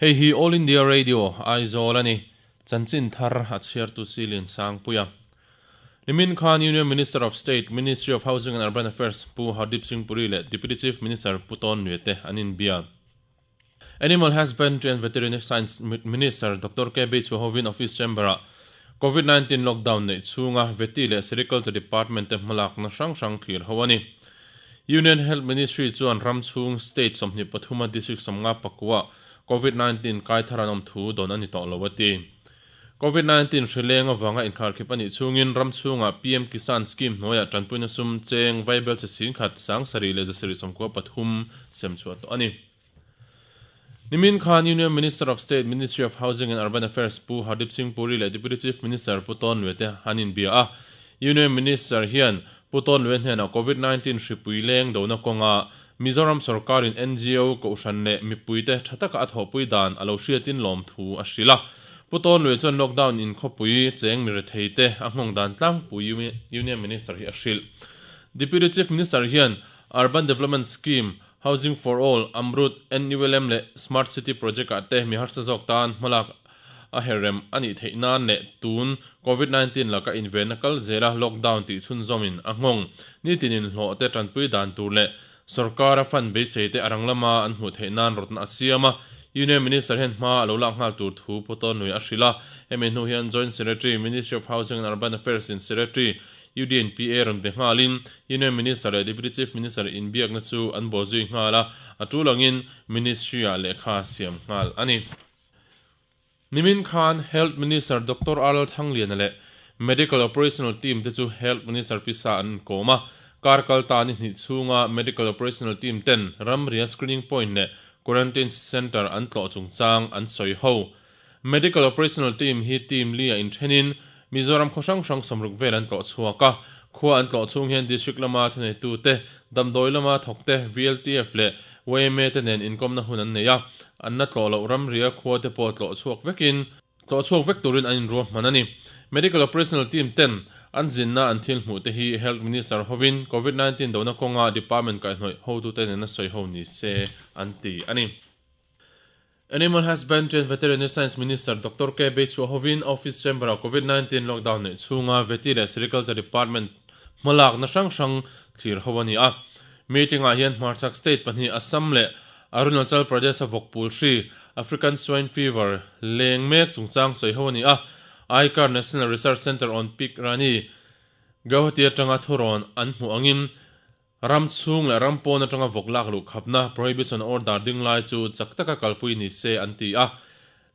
Hei hi All India Radio, Aizawl a ni. Chanchin thar a chhiartu Silin Sangpuia. Nimin khan Union Minister of State, Ministry of Housing and Urban Affairs Pu Hardeep Singh Puri leh Deputy Chief Minister Pu Tawn Nue te an inbia. Animal Husbandry and Veterinary Science Minister Doctor KB Chhuahovin Office Chamber-ah Covid 19 lockdown neih chhunga Vety leh Sericulture Department te hmalakna hrang hrang thlir ho a ni. Union Health Ministry chuan ram chhung state 23 a district 54 Covid 19 kai thar an awm thu dawn a ni tawh lo a ti. Covid 19 hri leng avanga inkharkhip a nih chhungin ram chhungah PM Kisan Scheme hnuaiah tanpuina sum cheng vaibel che sing khat 7793 sem chhuah tawh a ni. Nimin khan Union Minister of State, Ministry of Housing and Urban Affairs Pu Hardeep Singh Puri leh Deputy Chief Minister Pu Tawn Lue te an inbia a. Union Minister hian Pu Tawn Lue hnenah Covid 19 hripui leng dona kawnga Mizoram sorkarin NGO kohhran leh mipuite tha taka a thawhpui dan a lo hriatin lawm thu a hrilh a. Pu Tawn Lue chuan lockdown in khawpui cheng mi rethei te a nghawng dan tlangpui Union Minister hi a hrilh. Deputy Chief Minister hian Urban Development Scheme, Housing for All, Amrut, NULM leh Smart City project ah te mi harsa zawk tan hmalak a herrem a nih theih nan leh tun Covid 19 laka invenna kal zela lockdown tih chhunzawmin a nghawng nitin inhlawh te tanpui dan tur leh sorkar a fund beisei te a rang lama an hmuh theih nan rawtna a siam a. Union Minister hian hma a lo lak nghal tur thu Pu Tawnlui a hrilh a. Hemi hnu hian Joint Secretary, Ministry of Housing and Urban Affairs in Secretary, UDNPA rawn be nghalin Union Minister leh Deputy Chief Minister inbiakna chu an bawh zui nghal a, a tul angin Ministry-ah lehkha siam nghal a ni. Nimin khan Health Minister Doctor R Lalthangliana leh Medical Operational Team te chu Health Minister pisa an inkawm a, kar kal ta ni hnih chhunga Medical Operational Team ten ramria screening point leh quarantine centre an tlawh chungchang an sawi ho. Medical Operational Team hi team li a inthenin Mizoram khaw hrang hrang 60 vel an tlawh chhuak a. Khua an tlawh chhung hian district lama thuneitu te, damdawi lama thawk te, VLTF leh YMA te nen inkawmna hun an nei a. An la tlawh loh ramria khua te pawh tlawh chhuak vekin tlawh chhuak vek turin an inruahman a ni. Medical Operational Team ten an zinna an thil hmuh te hi Health Minister hovin Covid 19 dona kawnga department kaihhnawih hotute nena sawi ho ni se an ti a ni. Animal Husbandry and Veterinary Science Minister Doctor K Beichhuah hovin office chamber-ah Covid 19 lockdown neih chhunga Vety leh Sericulture Department hmalakna hrang hrang thlir ho a ni a. Meeting-ah hian hmarchhak state pahnih Assam leh Arunachal Pradesh-a vawkpul hri, African Swine Fever, leng mek chungchang sawi ho a ni a. ICAR National Research Centre on Pig Rani, Guwahati atanga thurawn an hmuh angin Ram chhung leh ram pawn atanga vawk lak luh khapna, prohibition order, ding lai chu chak taka kalpui ni se an ti a.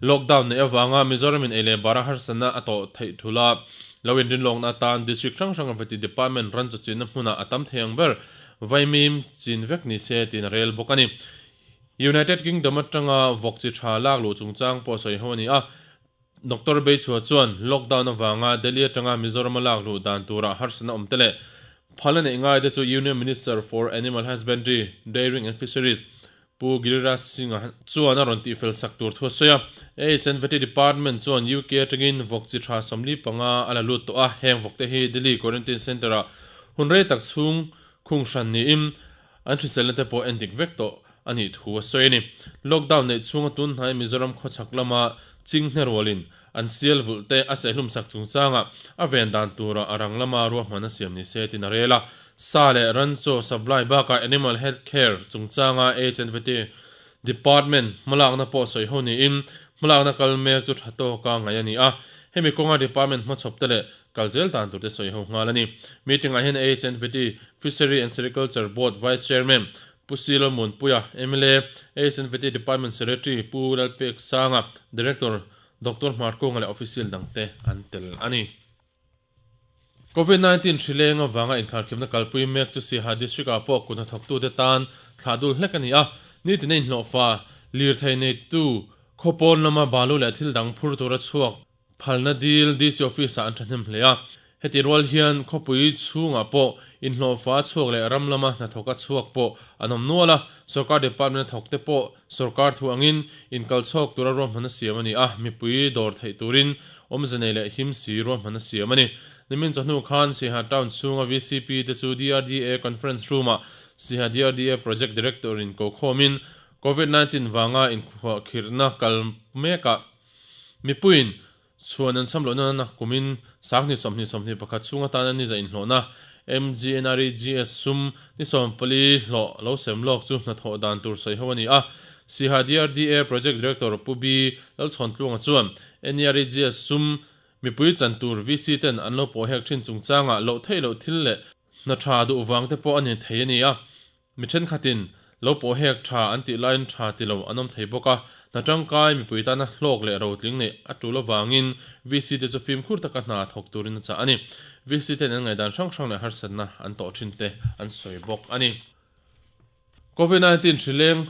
Lockdown neih avanga Mizoram in ei leh bara harsatna a tawh theih thul a, lo inrinlawkna atan district hrang hranga veti department ran chaw chinna hmunah a tam thei ang ber vaimim chin vek ni se tiin a rel bawk a ni. United Kingdom atanga vawk chi tha lak luh chungchang pawh sawi ho a ni a. Doctor Beichhua chuan lockdown avanga Delhi atanga Mizoram a lak luh dan turah harsatna awm te leh phal a neih ngai te chu Union Minister for Animal Husbandry, Dairying and Fisheries Pu Giriraj Singh-a chuan a rawn tihfel sak tur thu a sawi a. HNVT Department chuan UK atangin vawk chi tha 45 a la lut tawh a, heng vawk te hi Delhi Quarantine Centre-ah hun rei tak chhung khung hran niin an hriselna te pawh endik vek tawh a nih thu a sawi a ni. Lockdown neih chhunga tun hnai Mizoram khawchhak lama Chinghne rualin an sial vulh te a sehlum sak chungchangah a ven dan tura a rang lama ruahman a siam ni se tiin a rel a. Sa leh ranchaw supply bakah Animal Health Care chungchanga HNVT Department hmalakna pawh sawi ho niin hmalakna kal mek chu tha tawka ngaih a ni a. Hemi kawnga department hmachhawp te leh kal zel dan tur te sawi ho nghal a ni. Meeting ah hian HNVT Fishery and Sericulture Board Vice Chairman Pu Silo Muanpuia, mla, HNVT Department Secretary Pu Lalpek Sanga, Director Doctor Hmarkunga leh official dangte an tel a ni. Covid 19 hri leng avanga inkharkhipna kalpui mek chu Siaha District ah pawh kut hnathawktute tan thlah dul hlek a ni a, nitin a inhlawhfa lirthei neitu khawpawn lama balu leh thil dang phur tura chhuak Phalna dil DC Office-ah an thahnem hle a. Heti rual hian khawpui chhungah pawh inhlawhfa chhuak leh ram lama hnathawka chhuak pawh an awm nual a. Sorkar department-a thawkte pawh sorkar thu angin inkal chhawk tura ruahmanna siam a ni a, mipui dawr theih turin awmze nei leh him si ruahmanna siam a ni. Nimin chawhnu khan Siaha Town chhunga VCP te chu DRDA Conference Room-ah Siaha DRDA Project Director-in ko khawmin. Covid-19 vanga inkhuahkhirhna kal mekah mipuiin chhuan an cham lohna nana kumin Sanghnih 20 21 chhung atana ni za inhlawhna MGNREGS sum ni 14 hlawh lo sem lawk chu hnathawh dan tur sawi ho a ni a. Siha DRDA Project Director Pu B Lalchhawntluanga chuan NEREGS sum mipui chan tur VC ten an lo pawh hek thin chungchangah loh theih loh thil leh hna tha duh vang te pawh a ni thei a ni a. Mi thenkhatin lo pawh hek tha an tih laiin tha ti lo an awm thei bawk a, hna tangkai mipui tana hlawk leh rotling neih a tul avangin VC te chu fimkhur taka hna thawk turin a chah a ni. VC ten an ngaihdan hrang hrang leh harsatna an tawh thin te an sawi bawk a ni. Covid 19 hrileng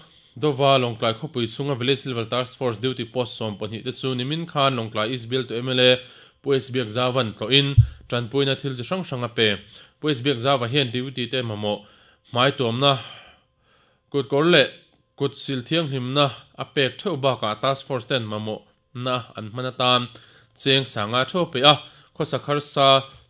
Dova Lawngtlai khawpui chhunga Village Level Task Force duty post 12 te chu nimin khan Lawngtlai East Bialtu mla Pu S Biakzauva'n tlawhin tanpuina thil chi hrang hrang a pe. Pu S Biakzauva hian duty te mamawh Hmai tuamna, kut kawr leh kut sil thianghlimna a pek theuh bakah task force ten mamawhna an hman atan cheng sanga theuh a peih a, khawsak harsa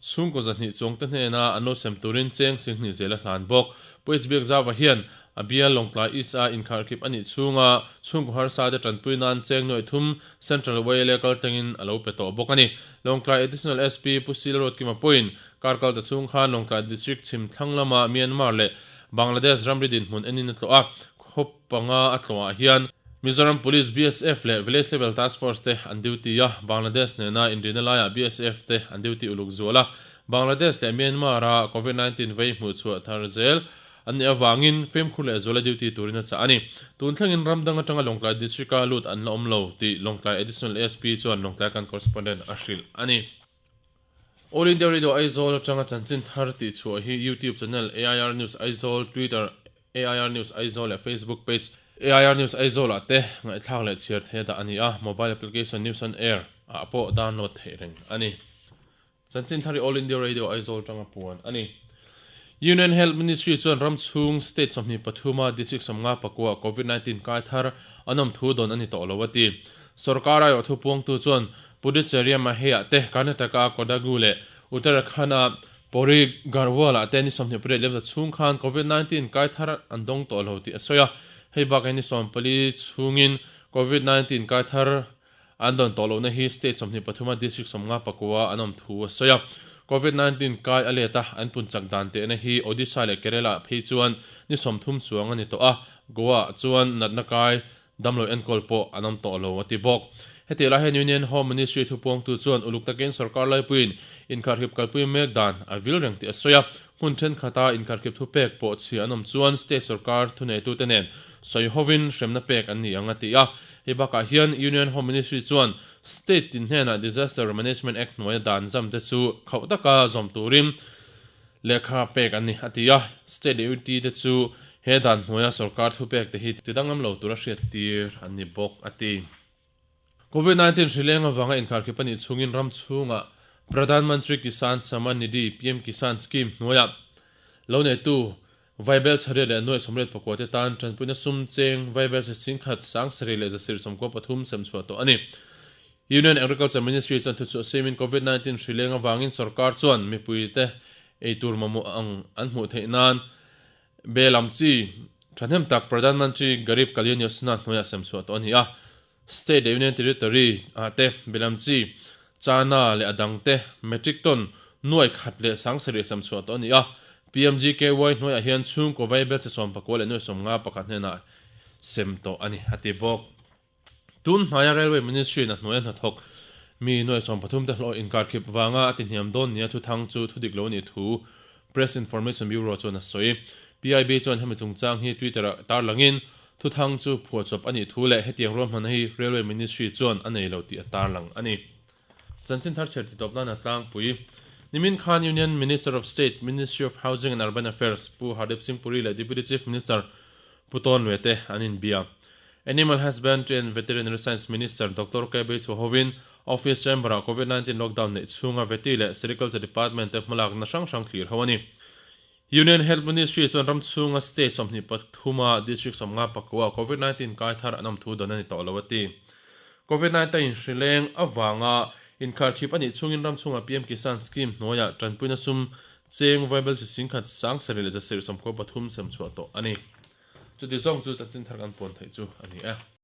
chhungkaw 200 chuang te hnena an lo sem turin cheng 20,000 zel a hlan bawk. Pu Hbiak Zauva hian a bial Lawngtlai East a inkharkhip a nih chhunga chhungkaw harsa te tanpui nan cheng 300 Central YLA kaltlengin a lo pe tawh bawk a ni. Lawngtlai Additional SP Pu Sil Ruatkima pawhin Kar kal ta chhung khan Lawngtlai District chhim thlang lama Myanmar leh Bangladesh ramri dinhmun enin a tlawh a, khaw panga a tlawhah hian Mizoram Police, BSF leh Village Level Task Force te an duty a, Bangladesh nena inrina laiah BSF te an duty uluk zual a, Bangladesh leh Myanmar-a Covid 19 vei hmuh chhuah thar zel an nih avangin fimkhur leh zuala duty turin a chah a ni. Tun thlengin ram dang atanga Lawngtlai District-a lut an la awm lo tih Lawngtlai Additional SP chuan Lawngtlai kan correspondent a hrilh a ni. All India Radio Aizawl atanga chanchin thar tih chhuah hi YouTube channel AIR News Aizawl, Twitter AIR News Aizawl leh Facebook page AIR News Aizawl ah te ngaihthlak leh chhiar theih a dah a ni a, mobile application News on Air ah pawh download theih reng a ni. Chanchin thar hi All India Radio Aizawl atanga puan a ni. Union Health Ministry chuan ram chhung state 23 a district 59 Covid 19 kai thar an awm thu dawn a ni tawh lo a ti. Sorkar aiawh thupuangtu chuan Puducherry-a Mahe-ah te, Karnataka-a Kodagu leh Uttarakhand-a Pauri Garhwal-ah te ni 28 lem ta chhung khan Covid 19 kai thar an dawng tawh lo tih a sawi a. Hei bakah ni 14 chhungin Covid 19 kai thar an dawn tawh lohna hi state 23 a district 59 an awm thu a sawi a. Covid 19 kai a let a, an pun chak dan tehna hi Odisha leh Kerala-ah phei chuan ni 30 chuang a ni tawh a, Goa-ah chuan natna kai Damlo enkawl pawh an awm tawh lo, a ti bawk. Hetiang lai hian Union Home Ministry thupuangtu chuan uluk takin sorkar laipuiin inkharkhip kalpui mek dan a vil reng tih a sawi a. Hmun thenkhat-a inkharkhip thupek pawh chhia an awm chuan state sorkar thuneitute nen sawi hovin hremna pek an ni ang a ti a. Hei bakah hian Union Home Ministry chuan state tin hnenah Disaster Management Act hnuaia dan zam te chu khauh taka zawm turin Lehkha pek an ni, a ti a. State leh UT te chu he dan hnuaia sorkar thupek te hi tidanglam lo tura hriat tir an ni bawk, a ti. Covid 19 hrileng avanga inkharkhip a nih chhungin ram chhungah Pradhan Mantri Kisan Samman Nidhi, PM Kisan, scheme hnuaia lo neitu Vaibel chhariat leh nuaih sawmriat pakua te tan tanpuina sum cheng Vaibel chhe singkhat 7000 leh 193 sem chhuah tawh a ni. Union Agriculture Ministry chuan thuchhuah siamin Covid 19 hrileng avangin sorkar chuan mipuite ei tur mamawh ang an hmuh theih nan be lam chi thahnem tak Pradhan Mantri Garib Kalyan Yojana hnuaiah sem chhuah tawh a ni a. State leh Union Territory ah te be lam chi chana leh a dang te metric ton 1000 leh 7000 sem chhuah tawh a ni a. PMGKY hnuaiah hian chhungkaw vaibel chhe 19 leh nuai 51 hnenah sem tawh a ni, a ti bawk. Tun hnaia Railway Ministry in a hnuaia hnathawk mi nuai 13 te hlawh inkarkhip vanga a tihniam dawn nia thuthang chu thudik lo a nih thu Press Information Bureau chuan a sawi. PIB chuan hemi chungchang hi Twitter-ah tarlangin thuthang chu phuahchawp a nih thu leh hetiang ruahmanna hi Railway Ministry chuan a nei lo tih a tarlang a ni. Chanchin thar chher titawp nana tlangpui. Nimin khan Union Minister of State, Ministry of Housing and Urban Affairs Pu Hardip Singh Puri leh Deputy Chief Minister Pu Tawn Lue te an inbia. Animal Husbandry and Veterinary Science Minister Doctor KB Chhuahovin Office Chamber-ah Covid 19 lockdown neih chhunga Veti leh Sericulture Department te hmalakna hrang hrang thlir ho a ni. Union Health Ministry chuan ram chhunga state 23 a district 59 Covid 19 kai thar an awm thu dawn a ni tawh lo a ti. Covid 19 hrileng avanga inkharkhip a nih chhungin ram chhunga PM Kisan Scheme hnuaiah tanpuina sum cheng vaibel chi 10,000 leh 793 sem chhuah tawh a ni. Chuti zawng chu chanchin thar kan puan theih chu a ni e.